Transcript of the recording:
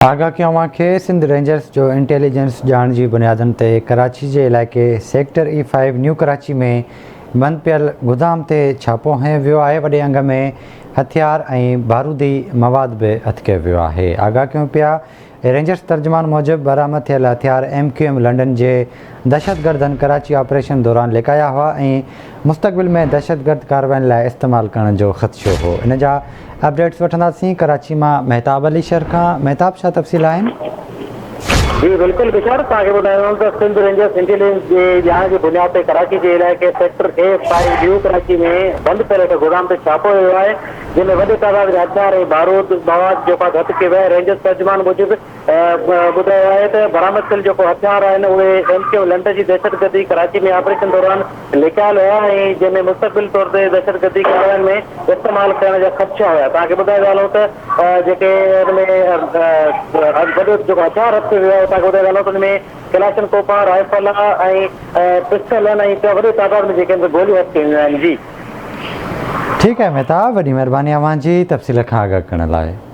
آگاهه ڪيو اوهان کي سنڌ رينجرز جو انٽيليجنس ڄاڻ جي بنيادن تي ڪراچي جي علائقي سيڪٽر اي فائيو نيو ڪراچي ۾ بند پيل گدام تي ڇاپو هنيو ويو آهي وڏي انگ ۾ هٿيار ۽ بارودي مواد به هٿ ڪيو ويو آهي آگاهه ڪيون پيا رينجرز ترجمان موجب برآمد ٿيل هٿيار ايم ڪيو ايم لنڊن جي دهشتگردن ڪراچي آپريشن دوران لڪايا هئا ۽ مستقبل ۾ دهشتگرد ڪاررواين لاء استعمال ڪرڻ جو خدشو هو. ان جا اپڊيٽس وٺنداسين ڪراچي مان مهتاب علي شر کان. مهتاب ڇا تفصيل آهن؟ جي بلڪل بشار توهان کي ٻڌايان ته سنڌ رينجرز انٽيليجنس جي ڄاڻ جي بنياد تي ڪراچي جي علائقي سيڪٽر اي فائيو نيو ڪراچي ۾ بند پيل هڪ گودام تي ڇاپو هنيو آهي جنهن ۾ وڏي تعداد ۾ هٿيار ۽ بارود مواد جيڪو آهي هٿ ڪيو ويو آهي رينجرز ترجمان موجب ٻڌايو آهي ته برآمد ٿيل جيڪو هٿيار آهن اهي ايم ڪيو لنڊ جي دهشتگردي ڪراچي ۾ آپريشن دوران لڪايل هيا ۽ جنهن ۾ مستقبل طور تي دهشتگردي ڪاررواين ۾ استعمال ڪرڻ جا خدشا هيا توهان کي ٻڌايو هلون ته جيڪي ان ۾ وڏو جيڪو هٿيار هٿ ڪيو ويو آهي توهان کي ٻڌايو هلون ته ان ۾ ڪلاشن ڪوپا رائفل ۽ پسٽل آهن ۽ وڏي تعداد ۾ جيڪي آهن گوليون هٿ ڪيون ويون آهن جي. ٺيڪ آهي مهتاب وڏي مهرباني اوهان جي تفصيل کان آگاهه ڪرڻ لاء.